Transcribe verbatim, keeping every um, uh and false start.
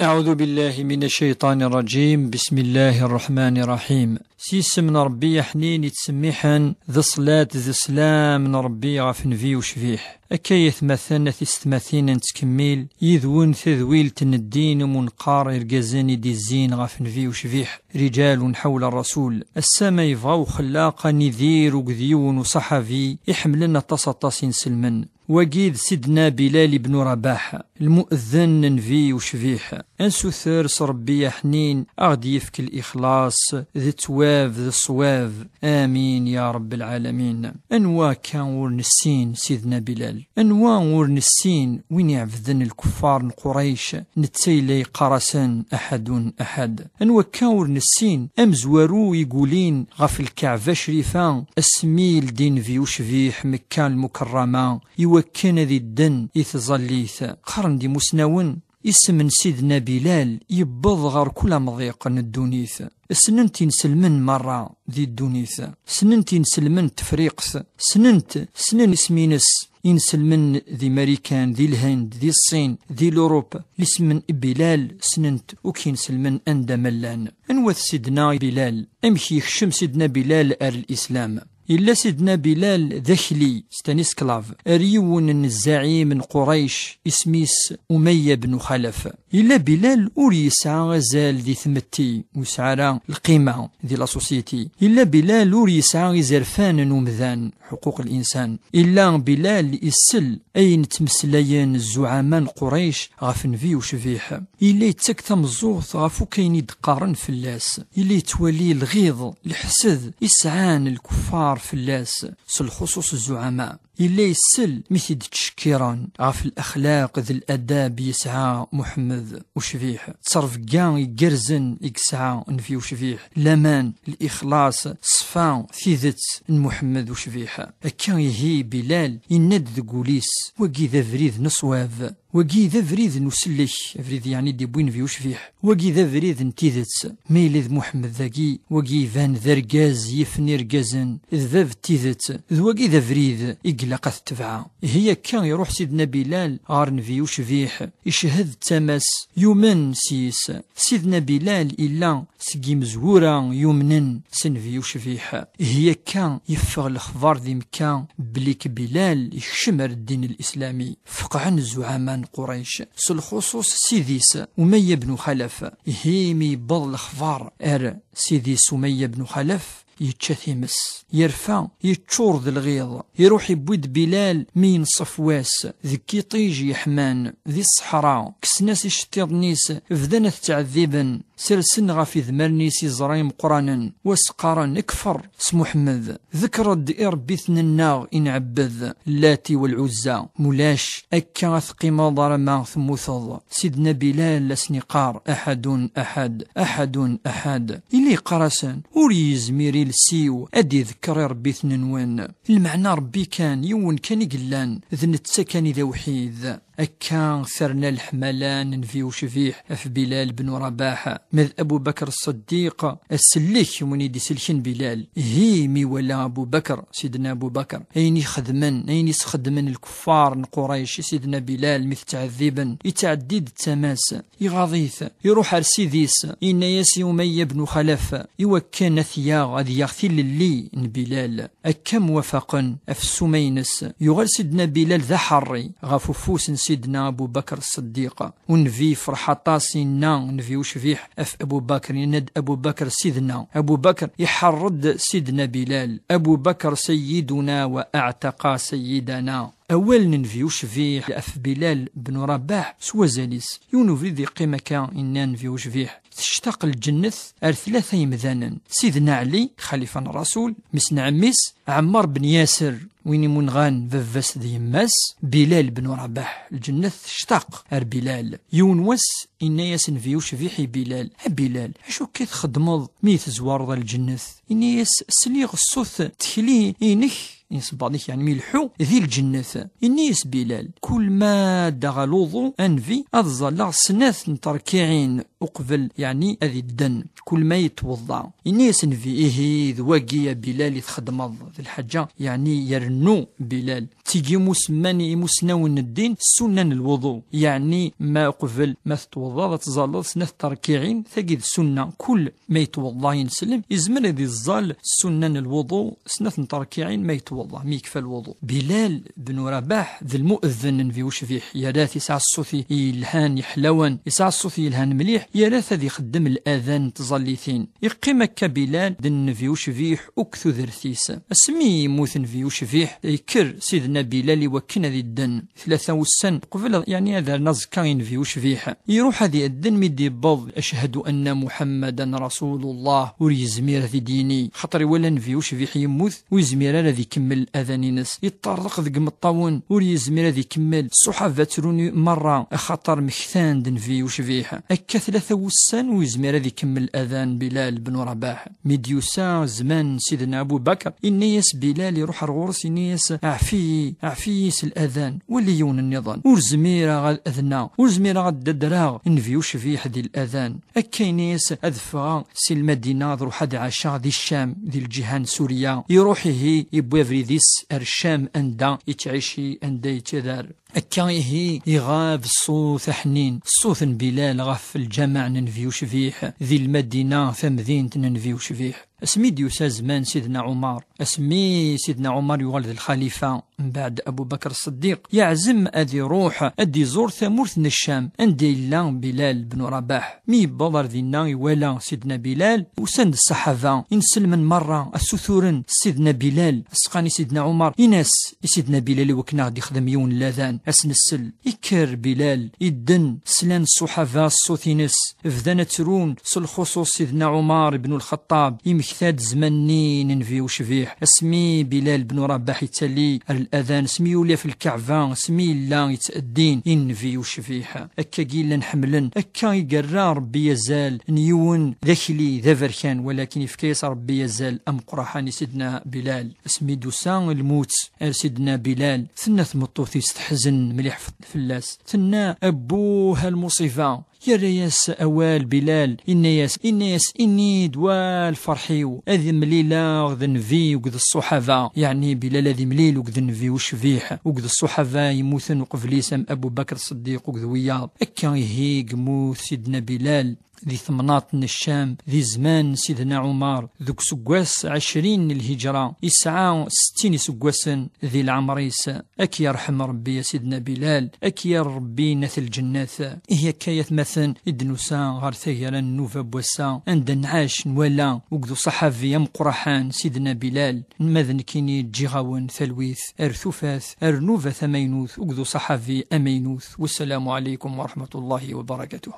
أعوذ بالله من الشيطان الرجيم. بسم الله الرحمن الرحيم. S yisem n Ṛebbi aḥnin yettsemmiḥen, d ṣṣlat d sslam n Ṛebbi ɣef Nnbi ucbiḥ. Akka ay atmaten, a tisetmatin, nettkemmil yid-wen tadwilt n ddin umunqar, irgazen i d-izzin ɣef Nnbi ucbiḥ, رجال حول الرسول. Ass-a ma yebɣa uxellaq ad nidir akked yiwen uṣaḥabi iḥemmlen aṭas aṭas inselmen. Wagi d Sidna Bilal ibn Rabaḥ, lmu'ezzin n Nnbi ucbiḥ. Ad nsuter s Ṛebbi aḥnin a ɣ-d-yefk lixlaṣ d ttwab d ṣṣwab. Amin ya Ṛebb lɛalamin. Anwa akka ur nessin Sidna Bilal? Anwa ur nessin win iɛebden lkuffar n Qurayc, netta yella yeqqar-asen aḥadun aḥad? Anwa akka ur nessin amezwaru i yulin ɣef Lkaɛba Crifa asmi yeldi Nnbi ucbiḥ Mekka Lmukerrama iwakken ad idden i tẓallit? Qqaren-d imusnawen, isem n Sidna Bilal yewweḍ ɣer kul amḍiq n ddunit. Ssnen-t inselmen merra di ddunit. Ssnen-t inselmen n Tefriqt. Ssnen-t, ssnen isem-ines inselmen di Marikan, di Lhend, di Ṣṣin, di Lurup. Isem n Bilal ssnen-t akk inselmen anda ma llan. Anwa-t Sidna Bilal? Amek yekcem Sidna Bilal ar Lislam? Yella Sidna Bilal d akli, c'est un esclave, ar yiwen n zzaɛim n Qurayc, isem-is Umayya ben Xalaf. Yella Bilal ur yesɛa azal di tmetti, ur yesɛa ara lqima di la société. Yella Bilal ur yesɛa izerfan n umdan, حقوق الإنسان. Yella Bilal isell ayen ttmeslayen zzuɛama n Qurayc ɣef Nnbi ucbiḥ. Yella yettak tameẓẓuɣt ɣef wakk ayen i d-qqaren fell-as. Yella yettwali lɣiḍ, leḥsed i sɛan lkuffar fell-as, s lxuṣuṣ zzuɛama. Yella isell mi t-id-ttcekkiren ɣef lexlaq d ladab yesɛa Muḥemmed ucbiḥ, ttrebga igerrzen i yesɛa Nnbi ucbiḥ, laman, lixlaṣ, ṣṣfa, tidet n Muḥemmed ucbiḥ. Akka ihi Bilal yenna-d deg wul-is: "Wagi d abrid n ṣṣwab, wagi d abrid n usellek, abrid yeɛni d-yewwi Nnbi ucbiḥ, wagi d abrid n tidet. Ma yella d Muḥemmed dagi, wagi iban d argaz yifen irgazen, d bab n tidet, d wagi d abrid i ilaq ad t-tebɛeɣ." Ihi akka iruḥ Sidna Bilal ɣer Nnbi ucbiḥ, icehhed d tama-s, yumen s yis. Sidna Bilal illa seg yimezwura yumnen s Nnbi ucbiḥ. Ihi akka yeffeɣ lexbar di Mekka belli k Bilal yekcem ar ddin lislami. Feqɛen zzuɛama n Qurayc, s lxuṣuṣ sidi-s Umayya ben Xalaf. Ihi mi yewweḍ lexbar ar sidi-s Umayya ben Xalaf, yečča times, yerfa, yeččur d lɣiḍ, iruḥ yewwi-d Bilal mi yenṣef wass, deg yiṭij yeḥman, di ṣṣeḥra, kksen-as iceṭṭiḍen-is, bdan ad t-ttɛeddiben, sersen ɣef idmaren-is iẓra imeqqranen, wa s-qqaren: "Kfer s Muḥemmed, dekr-d irebbiten-nneɣ i nɛebbed, Lati wa Lɛuzza, mulac, akka ad teqqimeḍ arma temmuteḍ." Sidna Bilal a sen-iqqar: "Aḥadun aḥad, aḥadun aḥad." Yella yeqqar-asen: "Ur yezmir iles-iw ad d-idekker irebbiten-nwen. Lmeɛna Rebbi kan, yiwen kan i yellan, d netta kan i d awḥid." Akka terna leḥmala n Nnbi ucbiḥ ɣef Bilal ben Rabaḥ. Ma d Abu Bakr Ṣṣeddiq, asellek, win i d-iselken Bilal. Ihi mi wala Abu Bakr, Sidna Abu Bakr, ayen i xedmen, ayen i s-xedmen lkuffar n Qurayc i Sidna Bilal mi t-ttɛeddiben, ittɛeddi-d d tama-s, iɣaḍ-it, iruḥ ar sidi-s, yenna-yas i Umayya ben Xalaf iwakken ad t-yaɣ, ad yaɣ tilelli n Bilal. Akka mwafaqen ɣef ssuma-ines. Yuɣal Sidna Bilal d aḥerri ɣef ufus n Sidna Abu Bakr Ṣṣeddiq. U Nnbi yefreḥ aṭas, yenna Nnbi ucbiḥ ɣef Abu Bakr, yenna-d Abu Bakr: "Sidna." Abu Bakr iḥerr-d Sidna Bilal: "Abu Bakr sayyiduna wa aɛtaqa sayyidana." Awal n Nnbi ucbiḥ ɣef Bilal ben Rabaḥ s wazal-is. Yiwen ubrid yeqqim akka, yenna Nnbi ucbiḥ: "Tectaq lǧennet ar tlata yemdanen: Sidna Ɛli, xalifa n Rasul, mmi-s n ɛemmi-s, Ɛemmar ben Yaser, win imunɣan baba-s d yemma-s, Bilal ben Rabaḥ. Lǧennet tectaq ar Bilal." Yiwen wass, yenna-yas Nnbi ucbiḥ i Bilal: "A Bilal, acu akka i txeddmeḍ mi tezwareḍ ar lǧennet?" Yenna-yas: "Sliɣ ṣṣut n tekli-inek, isebbaḍ-ik, yeɛni, mi ileḥḥu di lǧennet." Yenna-yas Bilal: "Kul ma ddaɣ ɣer luḍu, a Nnbi, ad ẓalleɣ snat n terkiɛin uqbel, yeɛni ad idden, kul ma yettweḍḍa. Ini-as Nnbi: "Ihi d wagi, a Bilal, i txeddmeḍ d lḥaǧa?" Yeɛni irennu Bilal. Tigi musemman i imusnawen n ddin, ssunna n lwuḍu. Yeɛni ma uqbel ma tettweḍḍaḍ ad tẓalleḍ snat terkiɛin, tagi d ssunna. Kul ma yettweḍḍa ineslem, izmer ad iẓẓal ssunna n lwuḍu, snat n terkiɛin ma yettweḍḍa, mi yekfa lwuḍu. Bilal ben Rabaḥ d lmu'eddin n Nnbi ucbiḥ, yerra-t, yesɛa ṣṣut yelhan, yeḥlawan, yesɛa ṣṣut yelhan mliḥ, yerra-t ad ixeddem ladan n tẓallitin. Yeqqim akka Bilal d Nnbi ucbiḥ akk tudert-is. Asmi yemmut Nnbi ucbiḥ, yekker Sidna Bilal i wakken ad idden. Tlata ussan qbel, yeɛni ad rren aẓekka i Nnbi ucbiḥ. Iruḥ ad iɛedden, mi d-iwweḍ: "Ashhadu anna Muḥammadan Rasulullah", ur yezmir ad t-id-yini, xaṭer iwala Nnbi ucbiḥ yemmut, ur yezmir ara ad ikemmel adan-ines. Yeṭṭerḍeq deg imeṭṭawen, ur yezmir ad ikemmel. Ṣṣuḥaba ttrun merra, axaṭer mmektan-d Nnbi ucbiḥ. Akka tlata wussan ur yezmir ad ikemmel adan Bilal ben Rabaḥ. Mi d-yusa zzman n Sidna Abu Bakr, inna-yas Bilal, iruḥ ar ɣur-s, inna-yas: "Ɛef-iyi, ɛef-iyi s ladan, wali yiwen nniḍen. Ur zmireɣ ad adneɣ, ur zmireɣ ad d-adreɣ Nnbi ucbiḥ di ladan." Akka ini-as ad ffɣeɣ si Lmadina, ad ruḥeɣ ad ɛaceɣ di Ccam, di lǧiha n Surya. Iruḥ ihi, iwwi abrid-is ar Ccam, anda ittɛici, anda yettader. Akka ihi iɣab ṣṣut aḥnin, ṣṣut n Bilal ɣef lǧameɛ n Nnbi ucbiḥ di Lmadina, tamdint n Nnbi ucbiḥ. Asmi d-yusa zzman Sidna Ɛumar, asmi Sidna Ɛumar yuɣal d lxalifa mbeɛd Abu Bakr Ṣṣeddiq, yeɛzem ad iruḥ ad d-iẓur tamurt n Ccam anda yella Bilal ben Rabaḥ. Mi yewweḍ ar dinna, iwala Sidna Bilal, usan-d ṣṣaḥaba, inselmen merra, asuturen Sidna Bilal, asqan i Sidna Ɛumar, in-as i Sidna Bilal i wakken ad d-ixdem yiwen n ladan, ad s-nsel. Ikker Bilal, idden, slan ṣṣuḥaba ṣṣut-ines, bdan ad ttrun, s lxuṣuṣ Sidna Ɛumar ibn Lxaṭṭab, imekta-d zzman-nni n Nnbi ucbiḥ. Asmi Bilal ben Rabaḥ ittali ar ladan, asmi yuli ɣef lkaɛba, asmi yella yettɛeddin i Nnbi ucbiḥ. Akkagi i llan ḥemmlen, akka i yerra Rebbi azal n yiwen d akli, d aberkan, walakin yefka-yas Rebbi azal ameqqraḥan i Sidna Bilal. Asmi d-tusa lmut ar Sidna Bilal, tenna tmeṭṭut-is, teḥzen mliḥ f-, fell-as. Tenna: "Abbuh a lmuṣiba." Yerra-yas awal Bilal, inna-yas, inna-yas: "Ini-d wa lferḥ-iw, ad mlileɣ d Nnbi akked ṣṣuḥaba." Yeɛni Bilal ad imlil akked Nnbi ucbiḥ, akked ṣṣuḥaba yemmuten uqbel-is, am Abu Bakr Ṣṣeddiq akked wiyaḍ. Akka ihi yemmut Sidna Bilal di temnaḍt n Ccam, di zzman n Sidna Ɛumar, deg useggas ɛecrin n lhiǧra, yesɛa settin iseggasen di leɛmer-is. Ad k-yerḥem Rebbi a Sidna Bilal, ad k-yerr Rebbi n at lǧennet. Ihi akka, ay atmaten, i d-nusa ɣer taggara n nnuba n wass-a, anda nɛac, nwala, akked uṣaḥabi ameqqraḥan Sidna Bilal. Ma d nekkini, ǧǧiɣ-awen talwit ar tufat, ar nnuba tamaynut, akked uṣaḥabi amaynut. Wassalamu ɛalaykum wa raḥmatullahi wa barakatuh.